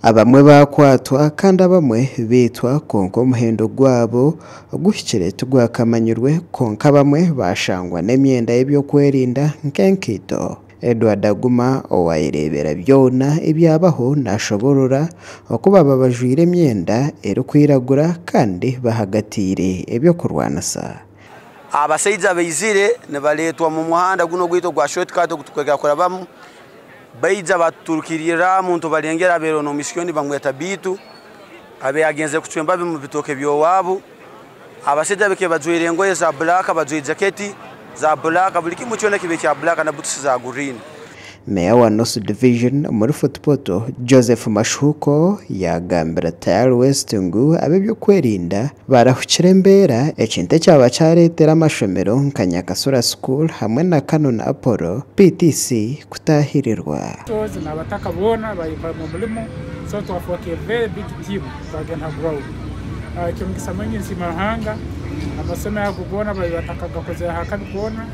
Abamwe baakwatwa kandi abamwe baitwa kwonka omuhendo gwabo oguhikire tigwakamanyirwe kwonka abamwe baashangwa n'emyenda y'ebyokwerinda nk'enkaito. Edward Aguma owayereebera byona ebyabaho nashoborora oku baba bajwaire emyenda erikwiragura kandi bahagatiire eby'okurwanisa. Abasaija baizire nibareetwa omu muhanda gunu ogwaitu ogwa short cut ogu tukwega kurabamu. Baija batuturukirira aha muntu balengera abaire n'omwishiki ondi bamweta Biitu, abaire agenzire kucwa embabi omu bitooke by'owaabu. Abasaija bakaba bajwaire engoye za bulaaka, bajwaire jaketi za bulaaka, buri kimwe kyona kibaire kya bulaaka na butusi za guriini. Meeya wa North Division omuri Fort Portal, Joseph Mashuhuko yaagambira Tayari West ngu ab'eby'okwerinda barahukire embeera, ekintu ekyaba kyareetera amashomero nka Nyakasura School hamwe na Canon Apollo PTC kutaahirirwa. Sozi n'abataka boona bayekora omulimo, so twafoka a very big team, twagenda ha ground. Ekyomugisa mwingi nsiima Ruhanga, amasomero ago goona bali batakagakozire aha kabi koona,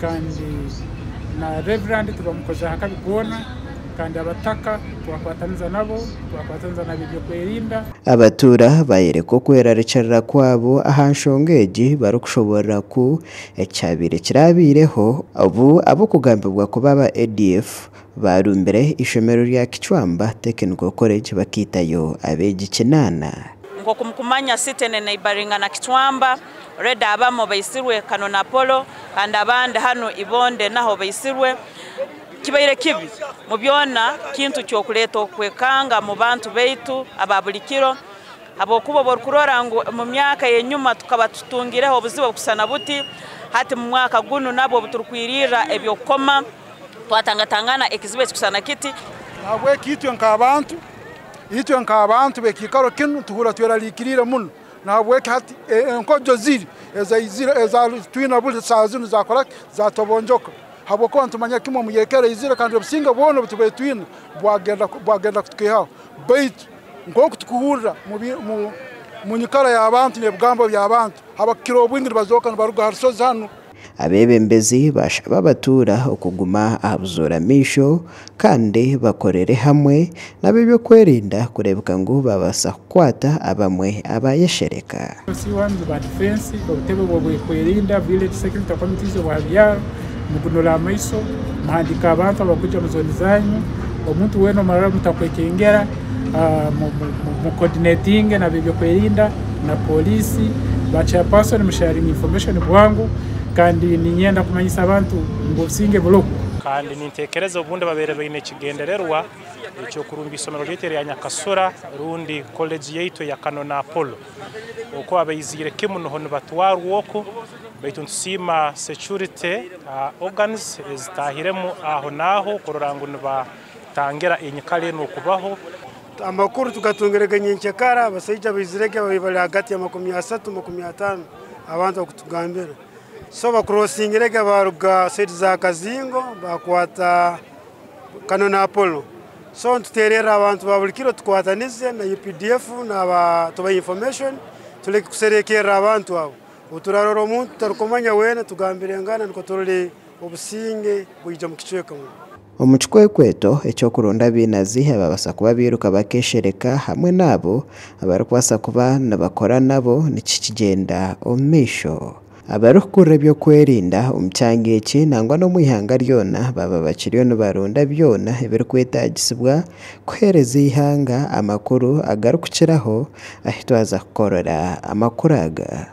kandi na Reverend tibamukozire aha kabi koona, kandi abataka twakwataniza nabo, twakwataniza n'ab'ebyokwerinda. Abatuura bayoreka okwerarikirira kwabo aha nshonga egi barikushoborora ku ekyabaire kirabaireho obu ab'okugambibwa kuba aba ADF barumbire eishomero rya Kichwamba Technical College bakaitayo abeegi 8. Nk'oku mukumanya, city ne neighboringa na Kichwamba. Already abamwe baisirwe Canon Apollo kandi abandi hanu Ibonde naho baisirwe. Kibaire kibi mu byona, kintu ky'okuleeta okwekanga mu bantu baitu aba buli kiro, habwokuba obu orukurora ngu omu myaka y'enyuma tukaba tutungireho obuzibu obukusana buti, hati mu mwaka gunu nabwo obu turukwirirra eby'okukoma twatangatangana ekizibu ekikusana kiti. Nahabweki itwe nk'abantu b'ekiikaro kinu tuhurra tweraliikiriire muno. Nahabweki hati enkojo ziri ezaizire eza twina buli saaha zinu zakora zatobonjoka, habwokuba nitumanya kimwe omuyekera izire kandi obusinge bwona obu tubaire twina bwagenda kutukihaho. Baitu nk'oku tukuhurra mu nyikara y'abantu n'ebigambo by'abantu, abakukira obwingi nibazooka nibaruga ha rusozi hanu. Abeebembezi bashaba abatuura okuguma aha buzoora maisho kandi bakorere hamwe n'ab'ebyokwerinda kureebeka ngu babaasa kukwata abamwe abayeshereka. C1 ba defense, obutebe bw'obwekwerinda, village security committees obwa byaro, mugunura amaiso, muhandika abantu abakuja mu zone zanyu. Omuntu weena omurara mutakwekengera, mu coordinating n'ab'ebyokwerinda na polisi, ba chairperson mu sharing information bwangu. Kandi ninyenda kumanyisa abantu ngu obusinge buroho. Kandi nintekereza obundi babeere baine ekigendererwa ekyokurumba isomero lyaitu erya Nyakasura rundi college yaitu eya Canon Apollo. Oku abaiziire kimu niho nibatwarwa oku, baitu ntusiima security organs ezitahiremu aho naaho kurora ngu nibatangira enyikara enu okubaho. Amakuru tugatungirege nyenkyakara, abasaija baizirege bali hagati ya 30, 50, abantu bakutugambira. So bakurosingirege baruga side za Kazingo, bakwata Canon Apollo. So ntutererra abantu ba buli kiro tukwatanize na UPDF naba tubaha information, tuleke kuserekerra abantu abo. Oturarora omuntu tutarukumanya weena, tugambire ngana niko turole obusinge bwija mu kicweka muno. Omu kikwekweto ekyokuronda abainazi ababaasa kuba biruka bakeshereka hamwe n'abo abarikubaasa kuba nibakora nabo nikikigyenda omu maisho. Abarikukurira ebyokwerinda omu kyanga eki nangwa n'omu ihanga ryona baba bakiriyo nibaronda byona ebirikwetaagisibwa kuheereza eihanga amakuru agarikukiraho ahu twaza kukorera amakuru aga.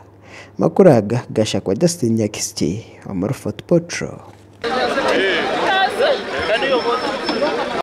Amakuru aga gashakwa Justin Nyakisiki omuri Fort Portal.